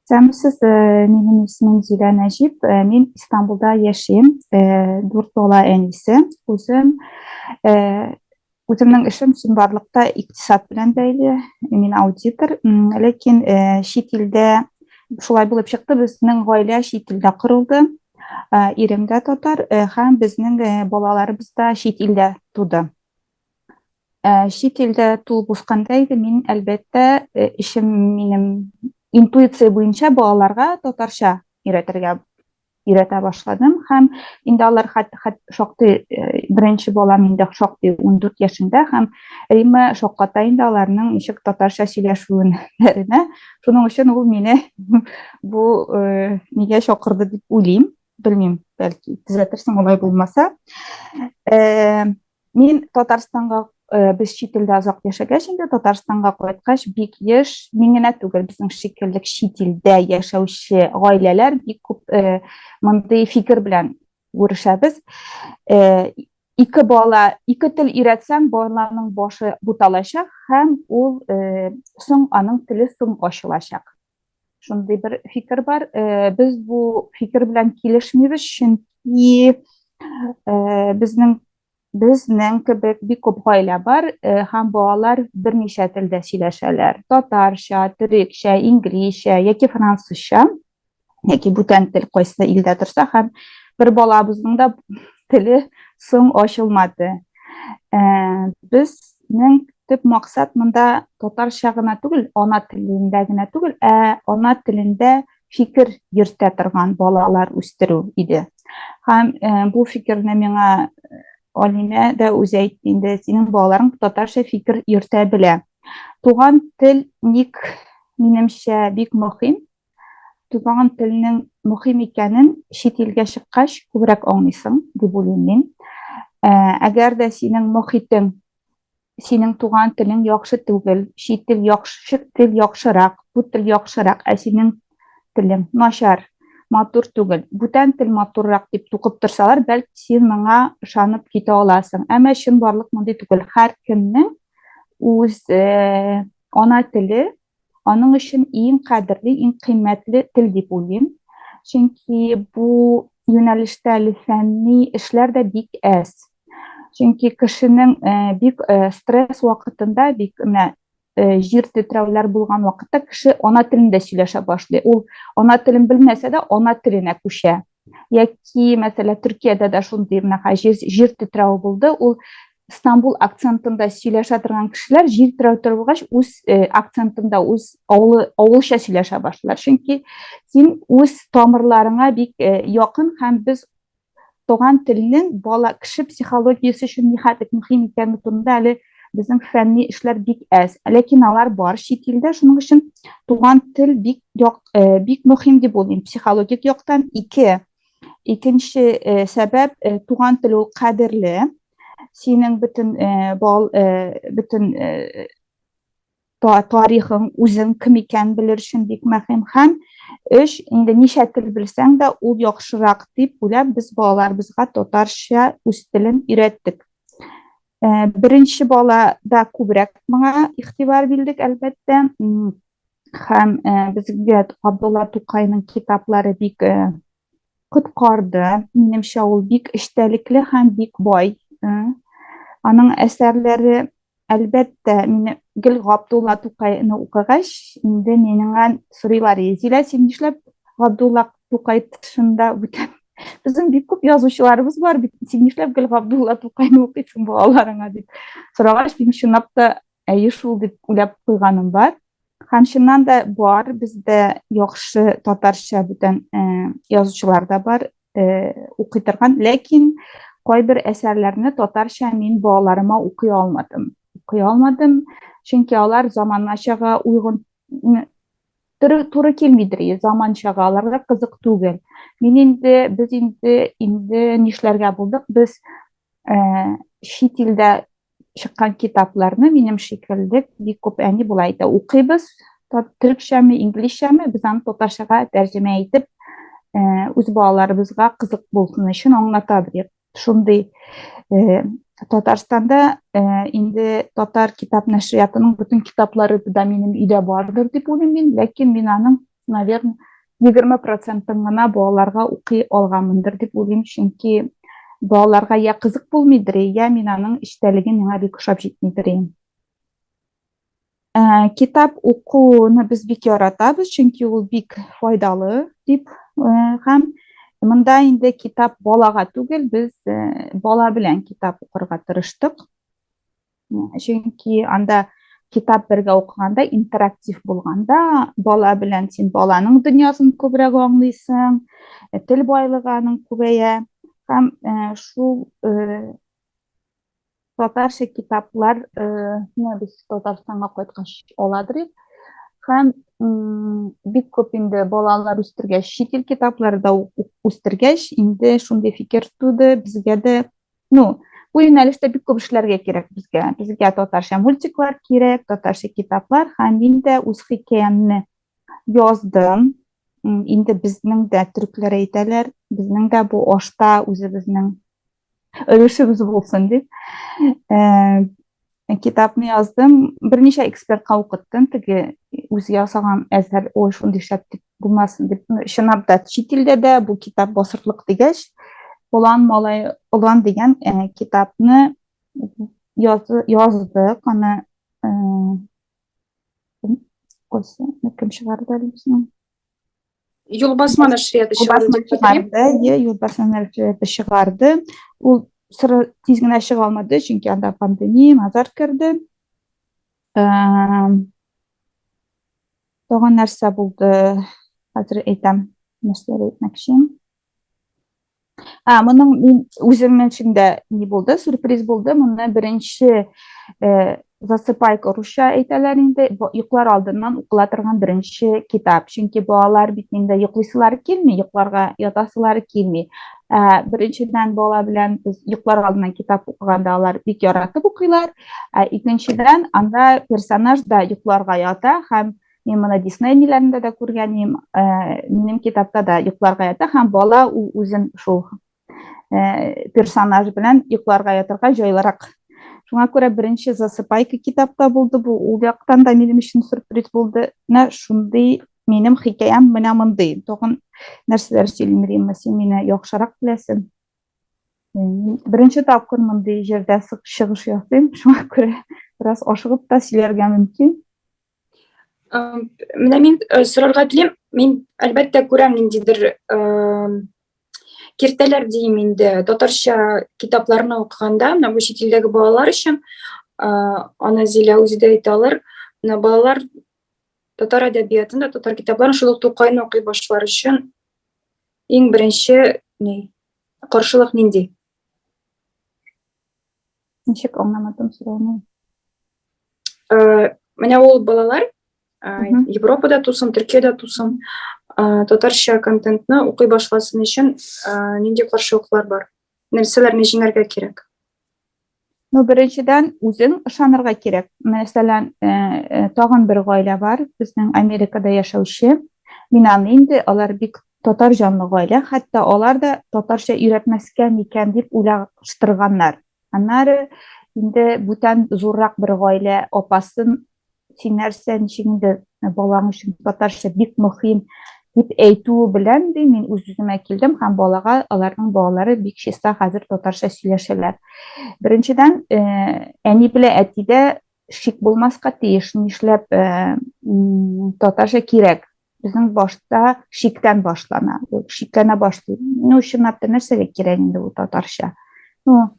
Сәмсез, минем исемем Зилә Нәҗип, мин Истанбулда яшим, дүрт бала әнисе. Үзем үземнең эшем чынбарлыкта икътисад белән бәйле, мин аудитор, ләкин чит илдә шулай булып чыкты, безнең гаилә чит илдә корылды. Ирем дә татар һәм безнең балаларыбыз да чит илдә туды. Чит илдә туып үскәндә инде мин, әлбәттә, эшем минем интуиция буенча балаларга татарча өйрәтергә өйрәтә башладым һәм инде алар хат, хат шактый беренче балам инде шактый 14 яшендә һәм Римма шакката инде аларның ничек татарча сөйләшүенә. Шуның өчен ул мине бу нигә чакырды дип уйлыйм. Белмим, бәлки төзәтерсең алай булмаса. Мин Татарстанга без чит илдә озак яшәгәч инде Татарстанга кайткач бик еш, мин генә түгел, безнең шикелле чит илдә яшәүче гаиләләр бик күп мондый фикер белән күрешәбез. Ике бала, ике тел өйрәтсәң, баланың башы буталачак һәм ул соң аның теле соң ачылачак. Шундый бер фикер бар. Без бу фикер белән килешмибез, чөнки безнең безнең кебек бик күп гаилә бар һәм балалар берничә телдә сөйләшәләр. Татарча, төрекчә, инглизчә яки французча яки бүтән тел кайсы илдә торса һәм бер балабызның да теле соң ачылмады. Безнең төп максат монда татарча гына түгел, ана телендә генә түгел, ә ана телендә фикер йөртә торган балалар үстерү иде. Һәм бу фикерне миңа Алинә дә үзе әйтте инде, синең балаларың татарча фикер йөртә белә. Туган тел ник, минемчә, бик мөһим. Туган телнең мөһим икәнен чит илгә чыккач күбрәк аңлыйсың, дип уйлыйм мин. Әгәр дә синең мохитең, синең туган телең яхшы түгел, чит тел яхшы, тел яхшырак, бу тел яхшырак, ә синең телең начар, матур түгел, бүтән тел матуррак дип тукып торсалар, бәлки син моңа ышанып китә аласың. Әмма чынбарлык мондый түгел. Һәркемнең үз ана теле аның өчен иң кадерле, иң кыйммәтле тел дип уйлыйм. Чөнки бу юнәлештә әле фәнни эшләр дә бик әз. Чөнки кешенең бик стресс вакытында, бик менә җир тетрәүләр булган вакытта кеше ана телендә сөйләшә башлый. Ул ана телен белмәсә дә, ана теленә күчә. Яки, мәсәлән, Төркиядә дә шундый менә җир, җир тетрәве булды. Ул Стамбул акцентында сөйләшә торган кешеләр җир тетрәү торгач үз акцентында, үз авылы, авылча сөйләшә башлыйлар. Чөнки син үз тамырларыңа бик якын һәм без туган телнең бала кеше психологиясе өчен нихәтлек мөһим икәне турында әле безнең фәнни эшләр бик әз. Ләкин алар бар чит илдә, шуның өчен туган тел бик як, бик мөһим дип уйлыйм психологик яктан. Ике, икенче сәбәп, туган тел ул кадерле. Синең бөтен бал бөтен тарихың, үзең кем икәнен белер өчен бик мөһим. Һәм өч, инде ничә тел белсәң дә, ул яхшырак дип уйлап, без балаларыбызга татарча үз телен өйрәттек. Беренче балада күбрәк моңа игътибар бирдек, әлбәттә. Һәм безгә Габдулла Тукайның китаплары бик коткарды. Минемчә, ул бик эчтәлекле һәм бик бай. Аның әсәрләре, әлбәттә, мине гел Габдулла Тукайны укыгач, инде миннән сорыйлар, Зилә, син нишләп Габдулла Тукай тышында бүтән? Безнең бик күп язучыларыбыз бар бит, син нишләп гел Габдулла Тукайны укыйсың балаларыңа дип сорагач, мин чынлап та әйе шул дип уйлап куйганым бар. Һәм чыннан да бар, бездә яхшы татарча бүтән язучылар да бар, укый торган, ләкин кайбер әсәрләрне татарча мин балаларыма укый алмадым. Укый алмадым, чөнки алар заманачага уйгын туры килмидер, заманчага аларга кызык түгел. Мин инде, без инде, инде нишләргә булдык? Без чит илдә чыккан китапларны минем шикелле бик күп әни болай әйтә, укыйбыз, төрекчәме, инглизчәме, без аны татарчага тәрҗемә итеп, үз балаларыбызга кызык булсын өчен аңлатабыз. Шундый Татарстанда инде татар китап нәшриятының бөтен китаплары да минем өйдә бардыр дип уйлыйм мин, ләкин мин аның Наверное, 20 процентын гына балаларга укый алганмындыр дип уйлыйм, чөнки балаларга я кызык булмыйдыр, я мин аның эчтәлеге миңа бик ошап җитмидер. Китап укуны без бик яратабыз, чөнки ул бик файдалы дип һәм монда инде китап балага түгел, без бала белән китап укырга тырыштык. Чөнки анда китап бергә укыганда интерактив булганда бала белән син баланың дөньясын күбрәк аңлыйсың, тел байлыгы аның күбәя һәм шул татарча китаплар менә без Татарстанга кайткач аладыр идек. Һәм бик күп инде балалар үстергәч, чит ил китаплары да үстергәч, инде шундый фикер туды, безгә дә, ну, бу юнәлештә бик күп эшләргә кирәк безгә. Безгә татарча мультиклар кирәк, татарча китаплар һәм мин дә үз хикәямне яздым. Инде безнең дә төрекләр әйтәләр, безнең дә бу ашта үзебезнең өлешебез булсын дип. Китапны яздым, берничә экспертка укыттым, теге үзе ясаган әсәр, ой, шундый шәп дип булмасын дип. Чынлап та чит илдә дә бу китап басырлык дигәч, Олан малай, Олан дигән китапны яздык, аны кайсы, кем чыгарды әле безнең? Юлбасма нәшрияты чыгарды дип чыгарды, е, Юлбасма нәшрияты чыгарды. Ул сыры тиз генә чыга алмады, чөнки анда пандемия, мазар керде. Тагын нәрсә булды? Хәзер әйтәм, нәрсәләр әйтмәкче. А, моның мин үзем өчен дә ни булды, сюрприз булды. Моны беренче засыпайка русча әйтәләр инде, йоклар алдыннан укыла торган беренче китап. Чөнки балалар бит инде йоклыйсылары килми, йокларга ятасылары килми. Ә, беренчедән, бала белән без йоклар алдыннан китап укыганда алар бик яратып укыйлар. Ә икенчедән, анда персонаж да йокларга ята һәм Мин моны Дисней ниләрендә дә күргән идем. Минем китапта да йокларга ята һәм бала ул үзен шул персонаж белән йокларга ятырга җайлырак. Шуңа күрә беренче засыпайка китапта булды бу. Ул яктан да минем өчен сюрприз булды. Менә шундый минем хикәям менә мондый. Тагын нәрсәләр сөйлим, Римма, син мине яхшырак беләсең. Беренче тапкыр мондый җирдә чыгыш ясыйм, шуңа күрә бераз ашыгып та сөйләргә мөмкин. Менә мин сорарга телим, мин әлбәттә күрәм ниндидер киртәләр дим инде татарча китапларны укыганда, менә бу чит илдәге балалар өчен, аны Зилә үзе дә әйтә алыр, менә балалар татар әдәбиятын да, татар китапларын, шул ук Тукайны укый башлар өчен иң беренче ни, каршылык нинди? Ничек аңламадым сорауны? Менә ул балалар Европада тусын, Төркиядә тусын, татарча контентны укый башласын өчен нинди каршылыклар бар? Нәрсәләрне җиңәргә кирәк? Ну, беренчедән, үзең ышанырга кирәк. Мәсәлән, тагын бер гаилә бар, безнең Америкада яшәүче. Мин аны инде, алар бик татар җанлы гаилә, хәтта алар да татарча өйрәтмәскә микән дип уйлаштырганнар. Аннары инде бүтән зуррак бер гаилә апасын син нәрсә, ничек инде балаң өчен татарча бик мөһим дип әйтүе белән ди, мин үз-үземә килдем һәм балага аларның балалары бик чиста хәзер татарча сөйләшәләр. Беренчедән, әни белән әтидә шик булмаска тиеш, нишләп татарча кирәк. Безнең башта шиктән башлана. Ул шикләнә башлый. Ну, чынлап та нәрсәгә кирәк инде бу татарча? Ну,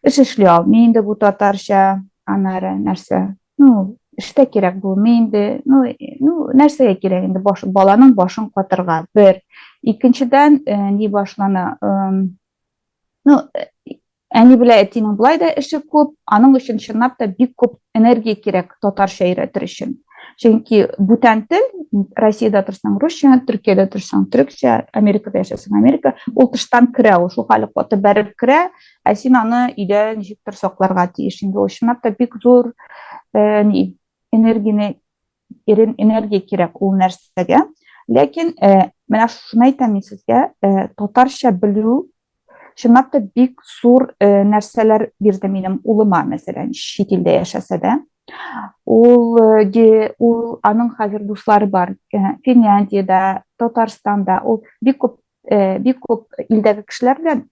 эш эшли алмый инде бу татарча, аннары нәрсә? Ну, эштә кирәк булмый инде. Ну, ну, нәрсәгә кирәк инде баш, баланың башын катырга? Бер. Икенчедән, ни башлана? Ну, әни белән әтинең болай да эше күп, аның өчен чынлап та бик күп энергия кирәк татарча өйрәтер өчен. Чөнки бүтән тел, Россиядә торсаң русча, Төркиядә торсаң төрекчә, Америкада яшәсәң Америка, ул тыштан керә, ул шул хәле каты бәреп керә, ә син аны өйдә ничектер сакларга тиеш. Инде ул чынлап та бик зур ни, энергияне энергия кирәк ул нәрсәгә. Ләкин менә шуны әйтәм мин сезгә, татарча белү чынлап та бик зур нәрсәләр бирде минем улыма, мәсәлән, чит илдә яшәсә дә. Ул ул аның хәзер дуслары бар. Финляндиядә, Татарстанда ул бик күп бик күп илдәге кешеләр белән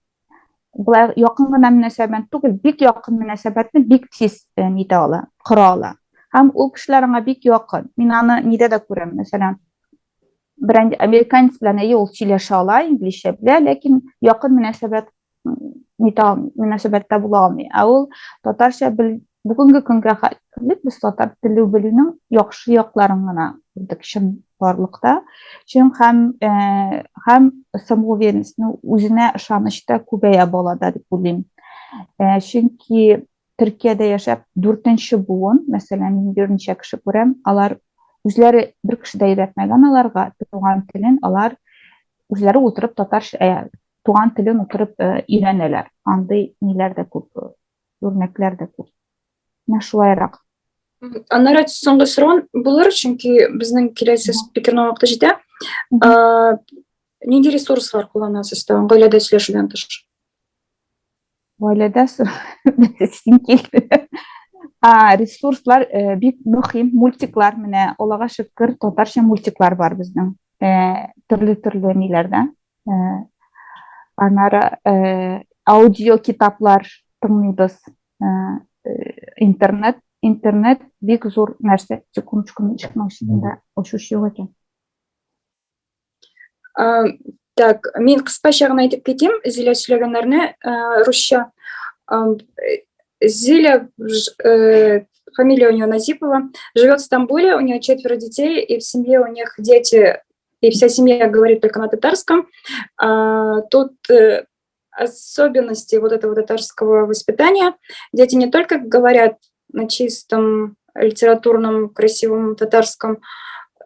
болай якын гына мөнәсәбәт түгел, бик якын мөнәсәбәтне бик тиз нитә ала, кора ала. Һәм ул кешеләр аңа бик якын. Мин аны нидә дә күрәм, мәсәлән, берәр американец белән әйе ул сөйләшә ала, инглизчә белә, ләкин якын мөнәсәбәт нитә алмый, мөнәсәбәттә була алмый. Ә ул татарча бел бүгенге көнгә хәтле без татар теле белүнең яхшы якларын гына күрдек чын барлыкта. Чын һәм һәм самоуверенностьны үзенә ышаныч та күбәя балада дип уйлыйм. Чөнки Төркиядә яшәп дүртенче буын, мәсәлән, мин берничә кеше күрәм, алар үзләре бер кеше дә өйрәтмәгән аларга туган телен, алар үзләре утырып татар туган телен утырып өйрәнәләр. Андый ниләр дә күп, үрнәкләр дә күп. Менә шулайрак. Аннары соңгы сорау булыр, чөнки безнең киләсе спикерның вакыты җитә. Нинди ресурслар кулланасыз тагын гаиләдә сөйләшүдән тыш? Гаиләдә син килде. А, ресурслар бик мөһим, мультиклар менә Аллага шөкер, татарча мультиклар бар безнең. Төрле-төрле ниләрдә. Аннары аудио китаплар тыңлыйбыз. Интернет, интернет бик зур нәрсә. Секундочку, мин ишекнең ачында очучы юк икән. Так, мин кыскача гына әйтеп китим, Зилә сөйләгәннәрне русча. Зиля, фамилия у нее Назипова, живет в Стамбуле, у нее четверо детей, и в семье у них дети, и вся семья говорит только на татарском. Тут особенности вот этого татарского воспитания. Дети не только говорят на чистом литературном, красивом татарском,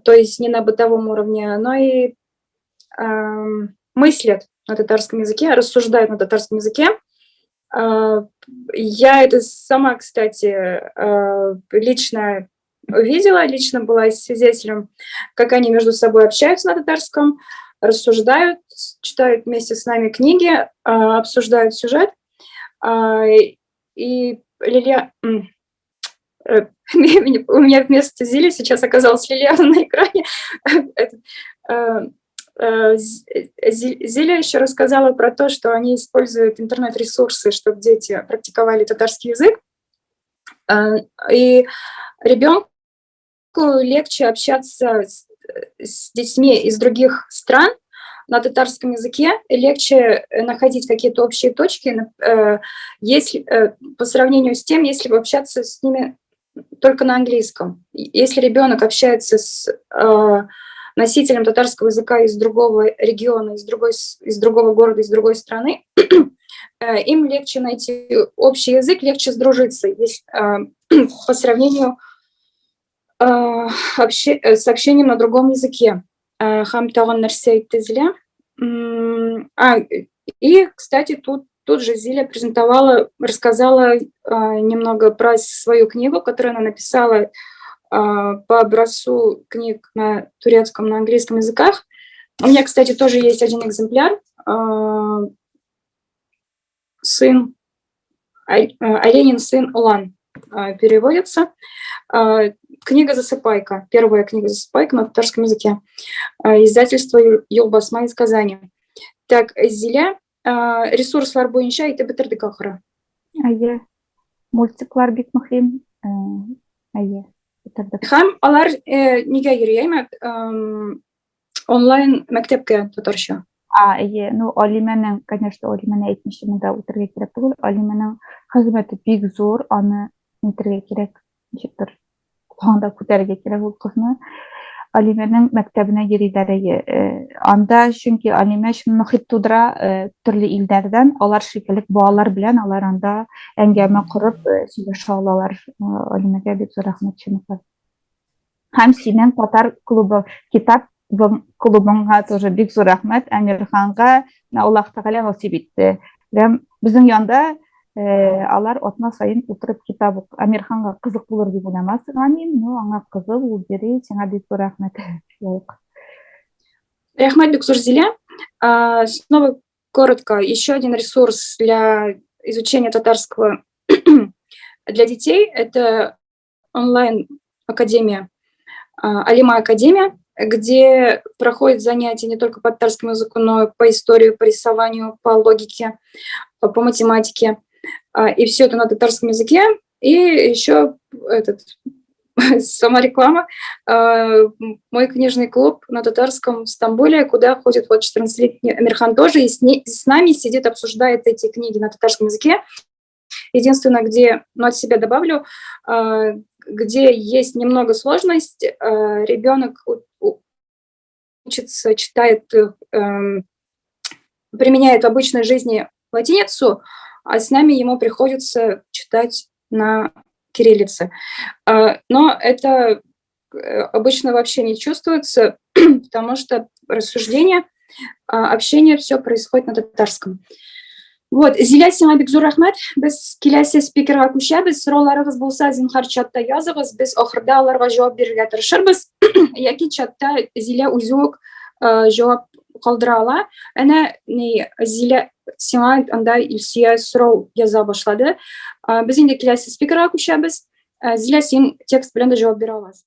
то есть не на бытовом уровне, но и мыслят на татарском языке, рассуждают на татарском языке. Я это сама, кстати, лично увидела, лично была свидетелем, как они между собой общаются на татарском, рассуждают, читают вместе с нами книги, обсуждают сюжет. И Лилия... У меня вместо Зили сейчас оказалась Лилиана на экране. Зиля еще рассказала про то, что они используют интернет-ресурсы, чтобы дети практиковали татарский язык. И ребенку легче общаться с детьми из других стран на татарском языке, легче находить какие-то общие точки, если, по сравнению с тем, если бы общаться с ними только на английском. Если ребенок общается с носителем татарского языка из другого региона, из другого города, из другой страны, им легче найти общий язык, легче сдружиться, если, по сравнению с общением на другом языке. Һәм тагын нәрсә әйтте Зиля? И, кстати, тут же Зиля презентовала, рассказала немного про свою книгу, которую она написала по образцу книг на турецком, на английском языках. У меня, кстати, тоже есть один экземпляр. Сын, Оленин сын Улан переводится. Книга «Засыпайка», первая книга «Засыпайка» на татарском языке. Издательство «Юлбасма» из Казани. Так, Зиля, ресурслар буенча әйтеп бетердек ахыры. Әйе, мультиклар бик мөһим. Әйе, бетердек. Һәм алар нигә йөри, әйме? Онлайн мәктәпкә татарча. А, әйе, ну, Алимәнең, конечно, Алимәне әйтмичә монда үтәргә кирәк түгел. Алимәнең хезмәте бик зур, аны нитәргә кирәк, ничектер, колагында күтәрергә кирәк ул кызны. Алимәнең мәктәбенә йөриләр, әйе. Анда чөнки Алимә чын мохит тудыра, төрле илдәрдән, алар шикелле балалар белән алар анда әңгәмә корып сөйләшә алалар. Алимәгә бик зур рәхмәт чынлап. Һәм синең татар клубы, китап клубыңа тоже бик зур рәхмәт, Әмирханга Аллаһ Тәгалә насыйп итте. Һәм безнең янда алар атна саен утырып китап ук. Әмирханга кызык булыр дип уйламасың, амин, но аңа кызык, ул йөри, сиңа бик зур рәхмәт. Рәхмәт бик зур, Зиля. Снова коротко, еще один ресурс для изучения татарского для детей – это Онлайн академия, Алима Академия, где проходят занятия не только по татарскому языку, но и по истории, по рисованию, по логике, по математике. И все это на татарском языке. И еще этот сама реклама. Мой книжный клуб на татарском в Стамбуле, куда ходит вот 14-летний Амирхан тоже, и с нами сидит, обсуждает эти книги на татарском языке. Единственное, где, ну, от себя добавлю, где есть немного сложность, ребенок учится, читает, применяет в обычной жизни латиницу, а с нами ему приходится читать на кириллице. Но это обычно вообще не чувствуется, потому что рассуждение, общение, все происходит на татарском. Вот, Зилә, сиңа бик зур рәхмәт. Без киләсе спикерга күчәбез. Сорауларыгыз булса, зинһар, чатта языгыз. Без ахырда аларга җавап бирергә тырышырбыз. Яки чатта Зилә үзе үк җавап калдыра ала. Әнә, ни, Зилә, сиңа анда Илсөя сорау яза башлады. Без инде киләсе спикерга күчәбез. Зилә, син текст белән дә җавап бирә аласың.